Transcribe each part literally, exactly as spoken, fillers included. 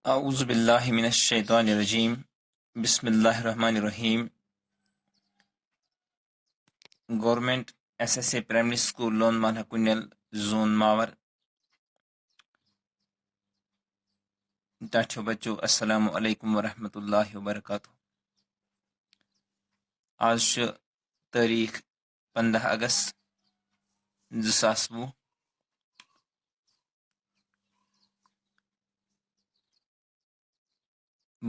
اعوذ باللہ من الشیطان الرجیم۔ بسم اللہ الرحمن الرحیم۔ Government S S A primary school Lone Mala Kanil, zone Mawar. ٹاٹھیو بچو، السلام علیکم ورحمۃ اللہ وبرکاتہ۔ آز چھُ تٲریٖخ پنٛداہ اگست زٕ ساس وُہ۔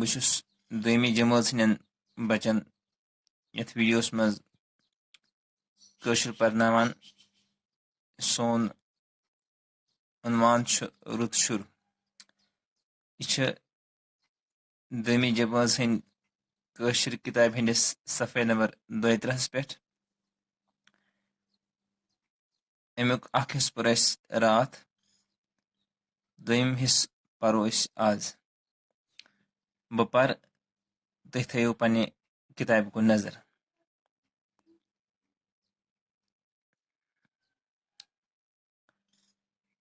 بہٕ چھُس دوٚیمہِ جمٲژ ہٕنٛدٮ۪ن بچن یتھ ویڈیوس منٛز کٲشُر پرناوان۔ سون عنوان چھُ رُت شُر۔ یہِ چھِ دوٚیمہِ جمٲژ ہٕنٛدۍ کٲشِر کِتابہِ ہٕنٛدِس صفحے نمبر دۄیہِ ترٕٛہس پٮ۪ٹھ۔ اَمیُک اکھ حصہٕ پوٚر اَسہِ راتھ، دوٚیِم حصہٕ پرو أسۍ آز۔ بہٕ پرٕ، تُہۍ تھٲیِو پننہِ کِتابہِ کُن نظر۔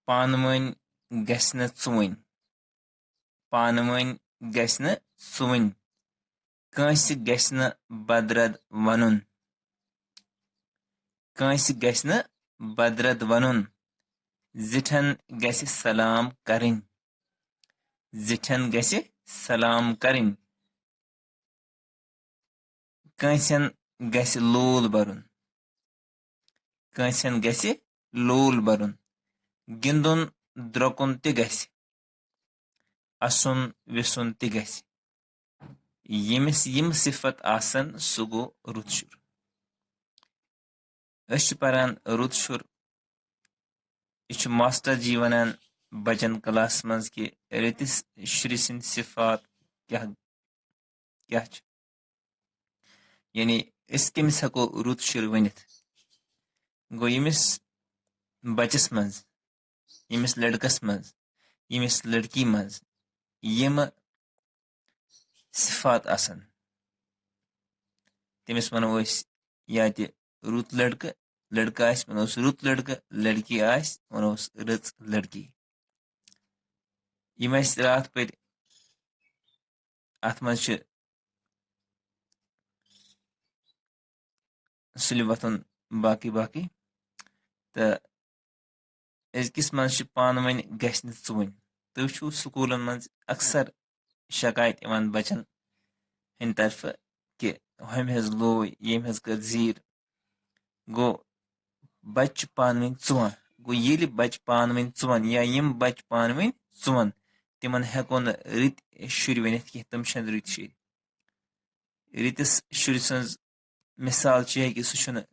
پانہٕ ؤنۍ گژھِ نہٕ ژُوٕنۍ۔ پانہٕ ؤنۍ گژھِ نہٕ ژُوٕنۍ۔ کٲنٛسہِ گژھِ نہٕ بدرد ونُن۔ کٲنٛسہِ گژھِ نہٕ بدرد ونُن۔ زِٹھٮ۪ن گژھِ سلام کرٕنۍ۔ زِٹھٮ۪ن گژھِ سلام کرٕنۍ۔ کٲنٛسٮ۪ن گژھِ لول برُن۔ کٲنٛسٮ۪ن گژھِ لول برُن۔ گِنٛدُن درٛۄکُن تہِ گژھِ۔ اَسُن وِسُن تہِ گژھِ۔ ییٚمِس یِم صفت آسن، سُہ گوٚو رُت شُر۔ أسۍ چھِ پران رُت شُر۔ یہِ چھُ ماسٹر جی ونان بچن کلاس منٛز کہِ رٕتِس شُرِ سٕنٛدۍ صفات کیٛاہ، کیٛاہ چھِ؟ یعنی أسۍ کٔمِس ہٮ۪کو رُت شُر ؤنِتھ؟ گوٚو ییٚمِس بچس منٛز، ییٚمِس لڑکس منٛز، ییٚمِس لڑکی منٛز یِم صفات آسن، تٔمِس ونو أسۍ یا تہِ رُت لڑکہٕ، لڑکہٕ آسہِ، ونوس رُت لڑکہٕ، لڑکی آسہِ، ونوس رٕژ لڑکی۔ یِم اَسہِ راتھ پٔرۍ، اَتھ منٛز چھِ سُلہِ وۄتھُن، باقٕے باقٕے۔ تہٕ أزکِس منٛز چھِ پانہٕ ؤنۍ گژھِ نہٕ ژُوٕنۍ۔ تُہۍ وٕچھِو سکوٗلن منٛز اکثر شکایت یِوان بچن ہٕنٛدِ طرفہٕ کہِ ہُمہِ حظ لوے، ییٚمۍ حظ کٔر زیٖر۔ گوٚو بچہِ چھِ پانہٕ ؤنۍ ژُوان۔ گوٚو ییٚلہِ بچہِ پانہٕ ؤنۍ ژُوان یا یِم بچہِ پانہٕ ؤنۍ ژُوان، تِمن ہٮ۪کو نہٕ رٕتۍ شُرۍ ؤنِتھ کینٛہہ، تِم چھِنہٕ رٕتۍ شُرۍ۔ رٕتِس شُرۍ سٕنٛز مثال چھِ یہِ کہِ سُہ چھُنہٕ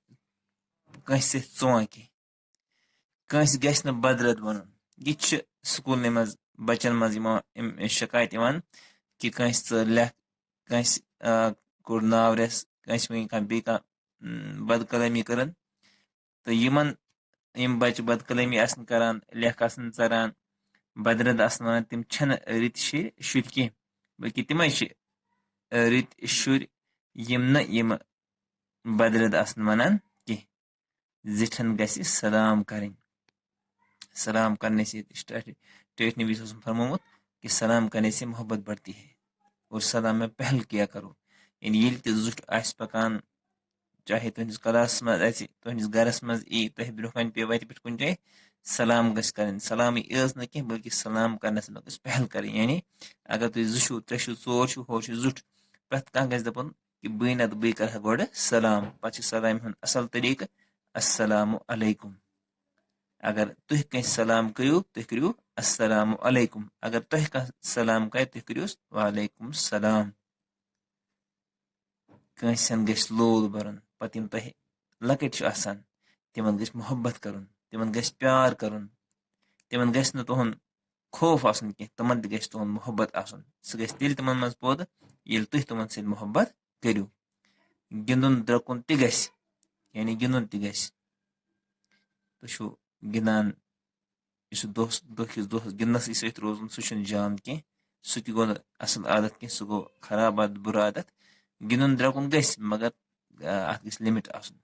کٲنٛسہِ سۭتۍ ژُوان کینٛہہ، کٲنٛسہِ گژھِ نہٕ بدرد وَنُن۔ یہِ تہِ چھِ سکوٗلنٕے منٛز بَچَن منٛز یِوان یِم شکایت یِوان کہِ کٲنٛسہِ ژٔر لیکھ، کٲنٛسہِ، آ، کوٚر ناو رٮ۪س، کٲنٛسہِ وٕنہِ کانٛہہ بیٚیہِ کانٛہہ، م، بدکلٲمی کٔرٕن۔ تہٕ یِمَن، یِم بَچہٕ بدکلٲمی آسَن کَران، لیکھ آسَن ژَران، بدرد آسَن وَنان، تِم چھِنہٕ رٕتۍ شُرۍ، شُرۍ کینٛہہ، بلکہِ تِمَے چھِ، آ، رٕتۍ شُرۍ، یِم نہٕ یِم بدرد آسَن وَنان کینٛہہ۔ زِٹھٮ۪ن گژھِ سلام کرٕنۍ۔ سلام کرنے سے، ٹٲٹھۍ، ٹٲٹھۍ نبی صلی اللہ علیہ وسلم فرمومُت کہ سلام کرنے سے محبت بڑھتی ہے اور سلام میں پہل کیا کرو۔ یعنی ییٚلہِ تہِ زُٹھ آسہِ پکان، چاہے تُہنٛدِس کلاسس منٛز آسہِ، تُہنٛدِس گرس منٛز یی، تۄہہِ برونٛہہ کنہِ پیٚیہِ وتہِ پٮ۪ٹھ کُنہِ جایہِ، سلام گژھِ کرٕنۍ۔ سلامٕے یٲژ نہٕ کینٛہہ، بلکہِ سلام کرنس منٛز گژھِ پہل کرٕنۍ۔ یعنی اگر تُہۍ زٕ چھِو، ترٛےٚ چھِو، ژور چھِو، ہورٕ چھُ زُٹھ، پرٛٮ۪تھ کانٛہہ گژھِ دَپُن، کہ بہٕ نتہٕ بہٕ کرٕ ہا گۄڈٕ سلام۔ پتہٕ چھِ سلامہِ ہُنٛد اصل طریقہٕ، السلام علیکم۔ اگر تُہۍ کٲنٛسہِ سلام کٔرِو، تُہۍ کٔرِو السلام علیکم۔ اگر تۄہہِ کانٛہہ سلام کرِ، تُہۍ کٔرِوس وعلیکم السلام۔ کٲنٛسہِ ہن گژھِ لول برُن، پتہٕ یِم تۄہہِ لۄکٕٹۍ چھِ آسان، تِمن گژھِ محبت کرُن، تِمن گژھِ پیار کرُن، تِمن گژھِ نہٕ تُہُنٛد خوف آسُن کینٛہہ، تِمن تہِ گژھِ تُہُنٛد محبت آسُن۔ سُہ گژھِ تیٚلہِ تِمن منٛز پٲدٕ، ییٚلہِ تُہۍ تِمن سۭتۍ محبت کٔرِو۔ گِنٛدُن درٛۄکُن تہِ گژھِ، یعنی گِنٛدُن تہِ گژھِ۔ تُہۍ چھِو گِنٛدان، یُس دۄہس، دۄہ کِس دۄہس گِنٛدنَسٕے سۭتۍ روزُن، سُہ چھُنہٕ جان کینٛہہ، سُہ تہِ گوٚو نہٕ اَصٕل عادت کینٛہہ، سُہ گوٚو خراب عادت، بُرٕ عادت۔ گِنٛدُن درٛۄکُن گژھِ، مگر، آ، اَتھ گژھِ limit آسُن۔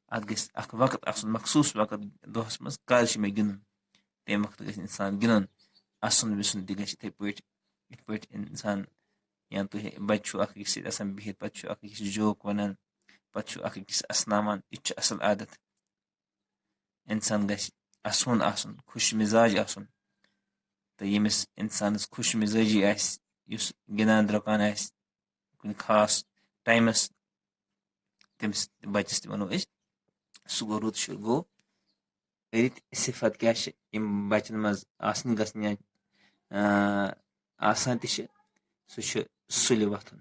اَتھ گژھِ اَکھ وقت آسُن، مخصوٗص وقت دۄہَس منٛز کَر چھُ مےٚ گِنٛدُن، تَمہِ وقتہٕ گژھِ اِنسان گِنٛدُن۔ اَسُن وِسُن تہِ گژھِ یِتھَے پٲٹھۍ، یِتھ پٲٹھۍ اِنسان یا تُہۍ بَچہِ چھُو اَکھ أکِس سۭتۍ آسان بِہِتھ، پَتہٕ چھُو اَکھ أکِس joke وَنان، پَتہٕ چھُو اَکھ أکِس اَسناوان، یہِ تہِ چھُ اَصٕل عادت۔ اِنسان گژھِ اَسوُن آسُن، خوش مِزاج آسُن۔ تہٕ ییٚمِس اِنسانَس خوش مِزٲجی آسہِ، یُس گِنٛدان درٛۄکان آسہِ کُنہِ خاص ٹایمَس، تٔمِس بَچَس تہِ وَنو أسۍ، سُہ گوٚو رُت شُر۔ گوٚو، رٕتۍ صِفت کیٛاہ چھِ یِم بَچَن منٛز آسٕنۍ گژھن یا، آ، آسان تہِ چھِ، سُہ چھُ سُلہِ وۄتھُن،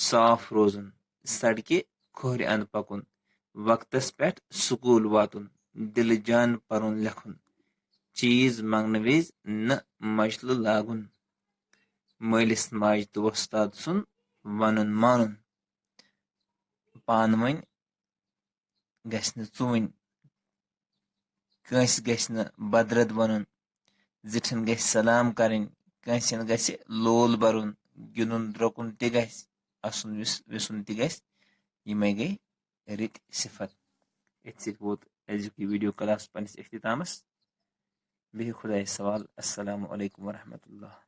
صاف روزُن، سڑکہِ کھوٚرِ اَنٛد پَکُن، وقتَس پٮ۪ٹھ سکوٗل واتُن، دِلہٕ جان پَرُن لیکھُن، چیٖز منٛگنہٕ وِزِ نہٕ مَچلہٕ لاگُن، مٲلِس ماجہِ تہٕ وۄستاد سُنٛد وَنُن مانُن، پانہٕ ؤنۍ گژھِ نہٕ ژُوٕنۍ، کٲنٛسہِ گژھِ نہٕ بدرد وَنُن، زِٹھٮ۪ن گژھِ سلام کَرٕنۍ، کٲنٛسہِ ہِنٛد گژھِ لول بَرُن، گِنٛدُن درٛۄکُن تہِ گژھِ، اَسُن وِس-، وِسُن تہِ گژھِ۔ یِمَے گٔے رٕتۍ صِفت۔ أتھۍ سۭتۍ ووت أزیُک یہِ video class پنٛنِس اختتامَس۔ بِہِو خۄدایَس حوال۔ السلام علیکم ورحمۃ اللہ۔